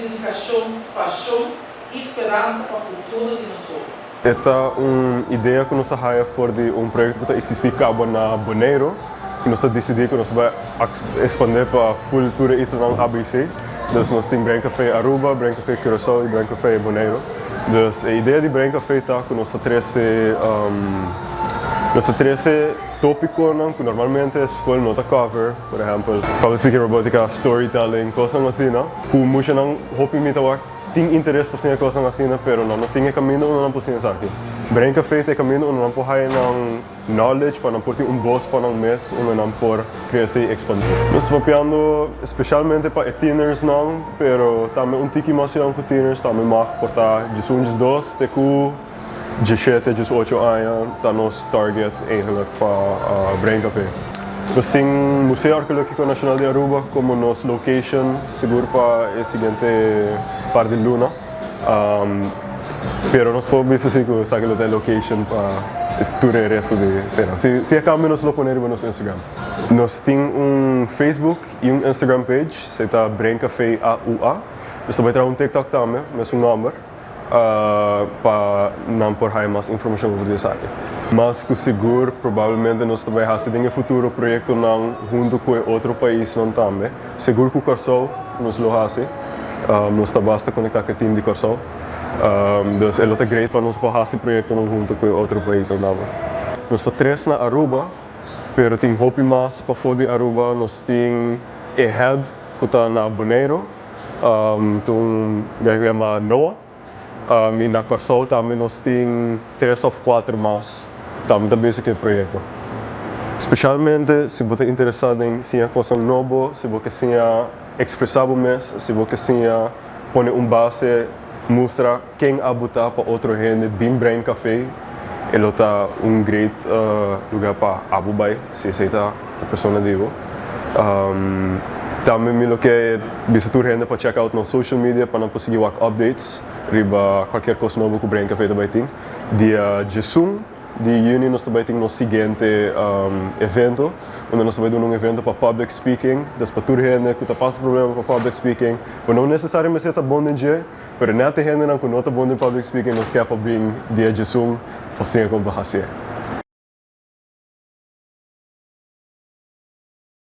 dedikashon, pashon i speransa pa futuro di nos hóbennan. E ta un idea ku nos a haya for di un proyekto ku ta eksistí kaba na Boneiru, ku nos a disidí ku nos ta bai ekspandé pa ful tur e islanan ABC. Dus nos tin Brain Café Aruba, Brain Café Curaçao i Brain Café Boneiru. Dus e idea di Brain Café ta ku nos ta trese nos ta trese tópikonan ku normalmente skol no ta cover, por ehèmpel public speaking, robótika, storytelling, kosnan asina ku muchanan hopi mi ta wak. Tin interes pa siña kosnan asina, pero nan no tin e kaminda unda nan por siña esaki. Brain Café ta e kaminda unda nan por haya nan knowledge pa nan por tin un bos pa nan mes unda nan por krese i ekspandé. Nos ta papiando spesialmente pa e tienersnan, pero tambe un tiki mas yòn ku tieners tambe mag por ta 11, 12 te ku 17, 18 aña ta nos target eigenlijk pa Brain Café. Nos tin Museo Arqueológico Nacional di Aruba como nos location sigur pa e siguiente par di luna. Pero nos por bisa si cu esaki lo ta e location pa tur e resto di esena. Si si e cambia nos lo pone riba nos Instagram. Nos tin un Facebook y un Instagram page, esey ta Brain Café AUA. Nos ta bay traha un TikTok tambe, mesun nomber. Pa nan por haya mas informashon over di esaki. Mas ku sigur probablemente nos ta bai hasi den e futuro proyektonan huntu ku e otro paisnan tambe. Sigur ku Kòrsou nos lo hasi. Nos ta basta konektá ku e tim di Kòrsou. Dus e lo ta great pa nos por hasi proyektonan huntu ku e otro paisnan tambe. Nos ta tres na Aruba, pero tin hopi mas pafó di Aruba. Nos tin e head ku ta na Boneiru. Ta un guy ku yama Noah. I na Kòrsou tambe nos tin tres òf kuater mas tambe ta bezig ku e proyekto. Spesialmente si bo ta interesá den siña kosnan nobo, si bo ke siña ekspresá bo mes, si bo ke siña pone un base, mustra ken abo ta pa otro hende, bin Brain Café, e lo ta un great lugar pa abo bai si esei ta e persona di bo. Tambe mi lo ke bisa tur hende pa check out nos social media pa nan por sigui wak updates riba cualkier cos nobo cu Brain Café ta bay tin. Dia 11 di juni nos ta bay tin nos siguiente evento unda nos ta bay duna un evento pa public speaking. Dus pa tur hende cu ta pasa problema pa public speaking, bo no necesariamente ta bon den dje, pero net e hendenan cu no ta bon den public speaking nos ke pa bin dia 11 pa siña con pa hacié.